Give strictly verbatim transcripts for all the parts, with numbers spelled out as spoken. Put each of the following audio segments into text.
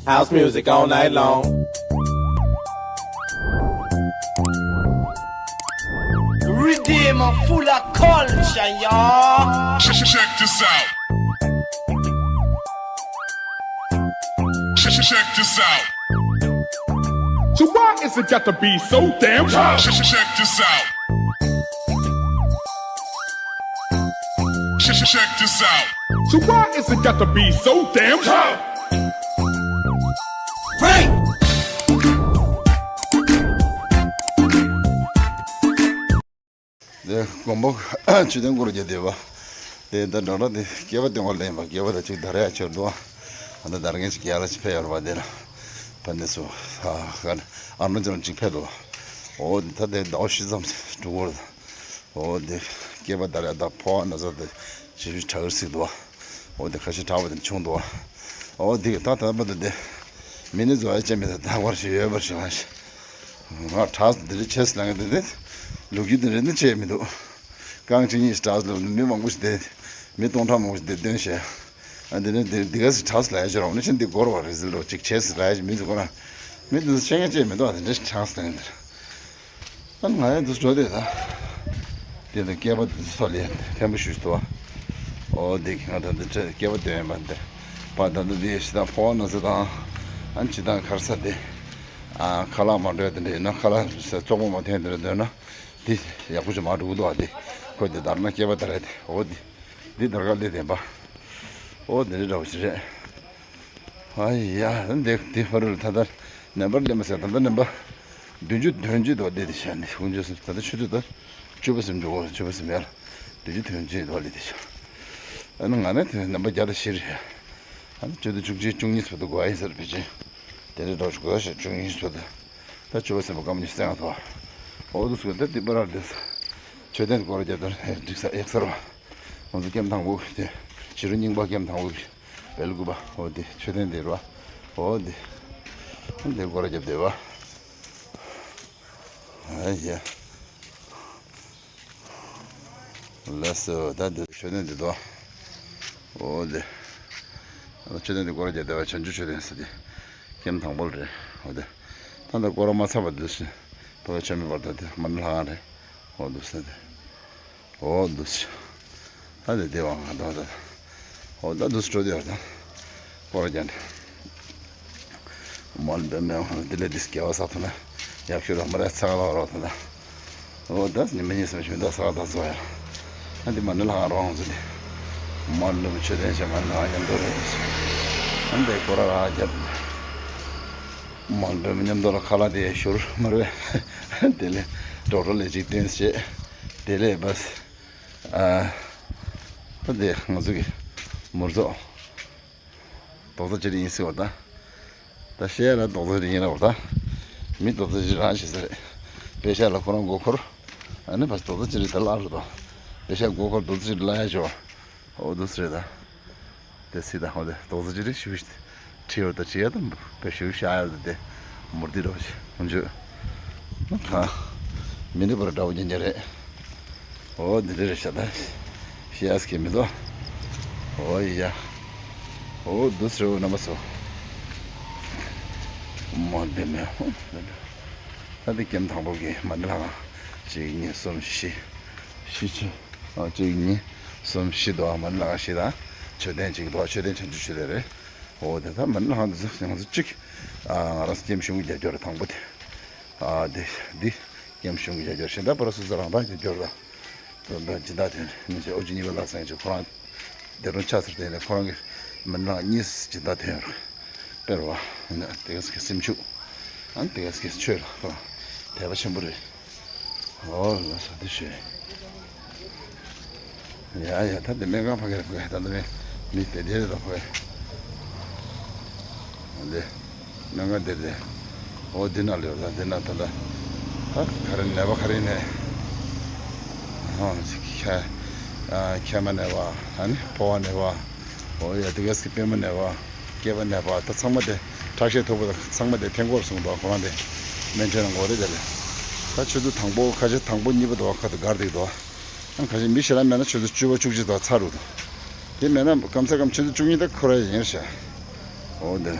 House music all night long. Redeem full of culture, y'all. Check, check this out. Check, check this out. So why is it got to be so damn hard? Check, check this out. Check, check this out. So why is it got to be so damn hard? Frank! དེ་མགོན་པོ་མཆོད་རྟེན་སྐོར་རྒྱག་བསྡད་པ། དེ་ད་འགྲོ་འགྲོ་དེ་སྐེད་པ་སྟོན་པ་ལེན་པ། སྐེད་པ་ད་ཅིག་འདར་ཡ་ཆེར་འདུག་ཨ་ད་འདར་མཁན་ཅིག་ཡར་ལ་ཅིག་ཕེབས་ཡོད་རེད་པ། དེ་ལ་ཕ་ནས་སུ་ཨ་ནུ་ཅང་ཅིག་ཕེབས་འདུག་འོ་དེ་ད་དེ་ཟླ་བ་བཞི་ཙམ་འགྲོ་གི་རེད། འོ་དེ་སྐེད་པ་འདར་ཡ་དང་ཕོ་བ་ན་ཚ་དེ་ཞེ་པོ་དྲག་གི་ཟིག་འདུག་འོ་དེ་ཁ་ཤས་དྲག་པ་དེ་བྱུང་འདུག་འོ་དེ་ད་ད་བར་དུ་དེ་མི་ནི་བཟོ་ཡ་ཅན་མི་ད་ད་བར་ཞིག་ཡོད་པར་ཞིག་ཧ་ཤི། ང་གྲས་འདི་རེད་ཆེས་ལངས་འདི་རེད། ལོ་རྒྱུས་འདི་རེད་འདི་བྱས་མི་འདུག་རྐང་གཅིག་གཉིས་གྲས་ལ་མི་མང་པོ་ཞིག་བསྡད། མི་སྟོང་ཕྲག་མང་པོ་ཞིག་བསྡད་སྟོན་བྱས། ཨ་འདི་ནི་འདི་འདི་ག་ཟིག་གྲས་ལ་ཡ་ཅི་རོགས་ནི་ཆེན་འདི་སྒོར་བ་རེད་ཟེར་ལོ་གཅིག་བྱས་ཟིག་ལ་ཡ་ཅི་མི་འདུག་ཁོ་ན། མི་འདི་ཚོ་ཆེ་ངན་བྱས་མི་འདུག་ཨ་འདི་འདྲ་གྲས་ལ་ཡིན་འདི་རེད། ཨ་ང་ཡང་འདི་འགྲོ་དེ་ད། དེ་ལ་སྐེད་པ་འདི་ཚོ་ལས་ཕན་པོ་ཞུ་ཐུབ་བ། ཨོ་འདི་ང་ད་འདི་སྐེད་པ་སྟོན་ཡིན་པ་འདི། པ་ད་འདི་འདི་ཞི་ད་ཕོ་བ་ན་ཚ་དང་། ཨ་ཅི་དང་ཁར་ས་དེ། ཨ་ཁ་ལག་མ་འགྲོ་དེ་འདྲ་ཡིན་ན་ཁ་ལག་བཙོག་པ་མ་འཐེན་དེ་འདྲ་འདོན་ན། འདི་ཡག་པོ་ཅིག་མ་འགྲོ་གི་འདུག་ཨ་འདི། ཁོ་འདི་འདར་ན་སྐེད་པ་འདར་ཡ་དེ་ཨོ་འདི། འདི་འདར་ག་ལས་བདེན་པ། ཨོ་འདི་འདྲ་འདྲ་བོ་ཞིག་རེད། ཨ་ཡ་འདི་འདི་ཕ་རུ་ད་ལྟ་ནམ་བར་སླེབས་མ་ཟེར་ད་ལྟ་ནམ་བར་བདུན་ཅུ་དོན་གཅིག་འདུག་འདི་འདི་ཤ་ནི་དགུན་ཆུ་ཟིན་ད་ལྟ་ཆུ་ཚོད་ད་བཅུ་པ་ཟིན་འགྲོ་གོ་བཅུ་པ་ཟིན་ཡ་ལ་བདུན་ཅུ་དོན་གཅིག་འདུག་འདི་འདི་ཤ། ཨ་ནི་ང་ནི་དེ་ནམ་བར་བརྒྱ་དང་བཞི་རེད། ཨ་ནི་བཅུ་དང་བཅུ་གཅིག་བཅུ་གཉིས་བར་དུ་དགོས་ཡིན་ཟེར་བེད་ཅིང་། དེ་རེད་འགྲོ་ཆུ་གོ་ཤ་བཅུ་གཉིས་བར་དུ། ད་བཅུ་པ་ཟིན་པ་སྐམ་ཉི་སེང་ཐོ། ཨོ་དུ་སུ་ད་དེ་པ་ར་འདི། མཆོད་རྟེན་སྐོར་རྒྱག་དོན་འགྲིག་ས་ཡག་ས་ར། ང་ཚོ་ཀེམ་དང་པོ་དེ་ཕྱི་རུ་རྙིང་པ་ཀེམ་དང་པོ་གི་བེལ་ཀུ་པ་འོ་དེ་མཆོད་རྟེན་དེ་རུ་བ་འོ་དེ་འདི་སྐོར་རྒྱབ་བསྡད་པ། ཨ་ཡ། ལགས་སོ་ད་འདི་མཆོད་རྟེན་འདི་དོ། འོ་དེ་མཆོད་རྟེན་འདི་སྐོར་རྒྱབ་བསྡད་པ་བྱང་ཆུབ་མཆོད་རྟེན་ཟེར་དེ་ཀེམ་དང་པོ་རེད། འོ་དེ་ད་འདི་སྐོར་མ་ཚར་བ་འདུག་ཕ་གི་ཆོས་མེད་པར་ད་དེ་མ་ཎི་ལྷ་ཁང་རེད། འོ་འདུག་ས་དེ། འོ་འདུག་ས། ད་དེ་དེ་བ་ང་དང་ད། འོ་ད་འདུག་ས་འགྲོ་དེ་བ་ད། སྐོར་རྒྱབ་འདི། མ་ཎི་འདི་མེད་འོ་དེ་ལས་དེ་སྐྱེ་བ་ས་ཐོ་ན་ཡག་ཤོས་ར་མ་ར་ཚ་ག་ལ་རོགས་ད་ད། འོ་ད་ཉི་མ་གཉིས་གསུམ་ཞིག་མི་འདུག་ས་ག་ད་ཚོ་ཡ། ཨ་འདི་མ་ཎི་ལྷ་ཁང་རོང་ཚོ་འདི། མ་ཎི་མཆོད་རྟེན་ཆེ་མ་ཎི་ལྷ་ཁང་མཉམ་དུ་རེད། ཨ་འདི་སྐོར་ར་རྒྱབ། མ་འགྲོ་མི་མཉམ་དུ་ལ་ཁ་ལག་དེ་ཞུར་མ་རེད། དེ་ལས་ཌོག་ཊར་ལས་ཅིག་བསྟན་བྱས། དེ་ལས་བས། ཨ། ད་དེ་ང་ཚོ་གི་མུར་ཚོགས། རྡོག་རྩ་གཅིག་སྒྲིལ་ཡིན་ཟེར་བ་ད། ད་བཤད་ཡ་ལ་རྡོག་རྩ་གཅིག་སྒྲིལ་ཡིན་ལབ་བ་ད། མི་རྡོག་རྩ་གཅིག་སྒྲིལ་རང་བྱེད་ས་རེད། དཔེ་ཤ་ལ་ཁོ་རང་མགོ་འཁོར། ཨ་ནི་བས་རྡོག་རྩ་གཅིག་སྒྲིལ་ད་ལ་ཨ་རུ་དོ། དཔེ་ཤ་མགོ་འཁོར་རྡོག་རྩ་གཅིག་སྒྲིལ་ལ་ཡ་ཞོ། འོ་འདུག་སེ་རེད་ད། དེ་སྲིད་ད་འོ་དེ་རྡོག་རྩ་གཅིག་སྒྲིལ་ཞུ་ཞུ་བྲིས་ཡོད་ད་བྲིས་ཡ་ད་བེད་ཞུ་བཞག་ཡོད་ད་དེ་མུར་དེ་རོ་ཞིག་འོན་ཆོད་ན་ད་མི་འདི་པར་འདྲ་བོ་རྒྱན་རྒྱ་རེད། འོ་འདི་འདྲ་རེད་ཤག་ད་ཤེས་ཡ་སྐྱེ་མི་འདུག་འོ་ཡ། འོ་འདུག་སེ་རེད་འོ་རྣམ་པ་ཚོ། མ་འདི་མེད་འོ་ད་འདི་ཀེམ་དང་པོ་གི་མ་འདི་ལ་གཅིག་གཉིས་གསུམ་བཞི་བཞི་ཆུ། ཨ་གཅིག་གཉིས་གསུམ་བཞི་འདུག་ཨ་མ་ཎི་ལྷ་ཁང་བཞི་དང་མཆོད་རྟེན་གཅིག་འདུག་མཆོད་རྟེན་བྱང་ཆུབ་མཆོད་རྟེན་རེད། འོ་དེ་ད་མ་ཎི་ལྷ་ཁང་འདི་ཚོ་ང་ཚོ་གཅིག་ཨ་ང་རང་ཚོ་ཀེམ་གཞུང་གི་རྒྱབ་སྐྱོར་དང་པོ་དེ། ཨ་དེ་འདི་ཀེམ་གཞུང་གི་རྒྱབ་སྐྱོར་གཞན་དག་པ་ར་སོ་སོ་རང་ཐག་རྒྱབ་སྐྱོར་དང་། དོན་དག་སྦྱིན་བདག་དེ་ནི་ཨོ་རྒྱན་གཉིས་པ་ལྷ་སའི་ཆོས་ཁོ་རང་སྡེ་དྲུང་ཕྱག་འཚལ་དེ་ནས་ཁོ་རང་གི་མ་ཎི་ལྷ་ཁང་གཉིས་སྦྱིན་བདག་དེ་ཡོད་རེད། དཔེར་བ་དེ་ག་ཟེར་གི་སེམས་ཤུགས། ཨ་ནི་དེ་ག་ཟེར་གི་ཆོས་ལ་དད་པ་ཆེན་པོ་རེད། ཨོ་ལ་ས་དེ་ཤོད། ཡ་ཡ་ད་དེ་སྨན་ཁང་ཕ་གིར་ཕ་གི་ད་ད་མི་མི་དེ་དེ་རེད་ད་ཕ་གི། འདི་སྨན་ཁང་དེ་རེད། ཨོ་འདི་ན་ལོས་ད་འདི་ན་ད་ད་ད་ག་རེ་ནད་པ་ག་རེ་ནས་ཧང་ཁྱ་ཨ་མཁལ་མ་ནད་པ་ཨ་ནི་ཕོ་བ་ནད་པ། ཨོ་ཡ་དེ་ག་ཟེར་གི་པད་མ་ནད་པ། སྐེད་པ་ནད་པ་ད་ཚང་མ་དེ་ཁྲག་ཤེད་མཐོ་པོ་དང་ཚང་མ་དེ་ཐེངས་སྐོར་སོང་དོ་ཁོ་རང་དེ་སྨན་ཁྲལ་ནང་འགོ་རེད་དེ་ལས། ད་ཆུ་ཚོད་དང་པོ་ཁ་ཤས་དང་པོ་གཉིས་པ་དོ་ཁ་ཐུག་སྒར་འདུག་དོ། ཨ་ཁ་ཤས་མི་ཞེ་དྲག་མེད་ན་ཆུ་ཚོད་བཅུ་པ་བཅུ་གཅིག་དོ་ཚར་རུ་དོ། དེ་མེད་ན་སྐམ་ས་སྐམ་ཆུ་ཚོད་བཅུ་གཉིས་ད་ཁོ་ར་ཡིན་ཤག་འོ་དེ།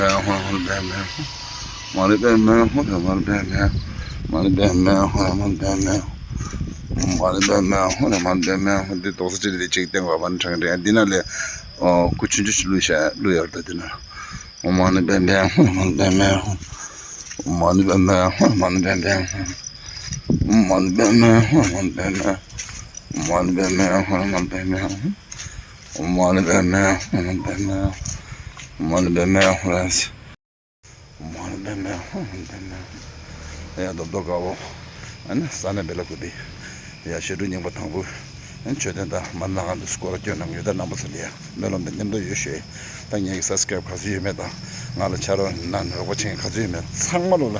མ་ཎི་པདྨེ་ཧཱུྃ། མ་ཎི་པདྨེ་ཧཱུྃ། མ་ཎི་པདྨེ་ཧཱུྃ། མ་ཎི་པདྨེ་ཧཱུྃ། མ་ཎི་པདྨེ་ཧཱུྃ། མ་ཎི་པདྨེ་ཧཱུྃ། འདི་རྡོག་རྩ་གཅིག་རེད། གཅིག་སྟེང་བ་མ་ཎི་བགྲང་གི་འདྲ། འདི་ན་ལས་སྐུ་ཆུང་ཆུང་ཞིག་བླུགས་ཤག་བླུགས་ཡོད་རེད། ད་འདི་ན། ཨོཾ་མ་ཎི་པདྨེ་ཧཱུྃ། མ་ཎི་པདྨེ་ཧཱུྃ། ཨོཾ་མ་ཎི་པདྨེ་ཧཱུྃ། མ་ཎི་པདྨེ་ཧཱུྃ། ཨོཾ་མ་ཎི་པདྨེ་ཧཱུྃ། མ་ཎི་པདྨེ་ཧཱུྃ། ཨོཾ་མ་ཎི་པདྨེ་ཧཱུྃ། མ་ཎི་པདྨེ་ཧཱུྃ། མ་ཎི་པདྨེ་ཧཱུྃ། མ་ཎི་པདྨེ་ཧཱུྃ། ཨོཾ་མ་ཎི་པདྨེ་ཧཱུྃ། མ་ཎི་པདྨེ་ཧཱུྃ། ཡ་རྡོབ་རྡོབ་དགའ་བོ། ཨ་ནི་ས་གནས་བེ་ལ་ཀུ་པི། ཡ་ཞི་ཁྲོ་རྙིང་པ་དང་པོ། ཨ་ནི་མཆོད་རྟེན་དང་མ་ཎི་ལྷ་ཁང་དུ་སྐོར་སྐྱོད་གནང་ཡོད། ད་རྣམ་པ་ཚོ་ལ་ཡ་སྨོན་ལམ་དང་མཉམ་དུ་ཡོད་ཞུ། ད་ངེད་ཀྱི་སབ་སི་ཀ་རེབ་ག་ཚོད་ཡོད་མེད་དང་། ང་ལ་ཕྱག་རོགས་གནང་ནས་རོགས་པ་བྱེད་མཁན་ག་ཚོད་ཡོད་མེད་ཚང་མ་ལོ་ལ་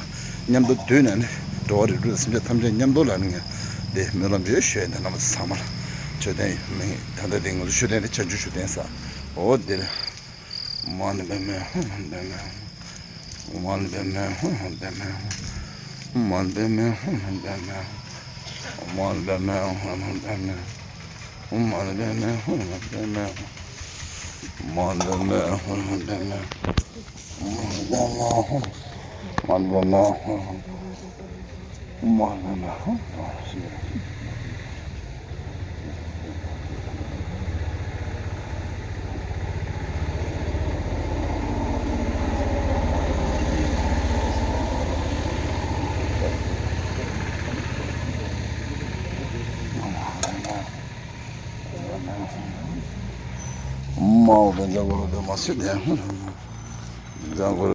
མཉམ་དུ་བསྡུས་ནས་ནི། འགྲོ་བ་རིགས་དྲུག་སེམས་ཅན་ཐམས་ཅད་མཉམ་དུ་ལ་ནི་ངས་འདི་སྨོན་ལམ་ཡོད་ཞུ་ཡ། འདི་རྣམ་པ་ཚོ་ཚང་མ་ལ། མཆོད་རྟེན་མིང་ད་ལྟ་འདི་ང་ཚོ་མཆོད་རྟེན་འདི་བྱང་ཆུབ་མཆོད་རྟེན་ཟེར། འོ་འདིར། ཨོཾ་མ་ཎི་པདྨེ་ཧཱུྃ། ཨོཾ་མ་ཎི་པདྨེ་ཧཱུྃ། ཨོཾ་མ་ཎི་པདྨེ་ཧཱུྃ། ཨོཾ་མ་ཎི་པདྨེ་ཧཱུྃ། ཨོཾ་མ་ཎི་པདྨེ་ཧཱུྃ། ཨོཾ་མ་ཎི་པདྨེ་ཧཱུྃ། ཨོཾ་མ་ཎི་པདྨེ་ཧཱུྃ། ཨོཾ་མ་ཎི་པདྨེ་ཧཱུྃ། ཨོཾ་མ་ཎི་པདྨེ་ཧཱུྃ། ཨོཾ་མ་ཎི་པདྨེ་ཧཱུྃ། ཨོཾ་མ་ཎི་པདྨེ་ཧཱུྃ། མ་འོ་བན་ཛ་གོ་རོ་དེ་མ་སུ་དེ་ཛ་གོ་རོ།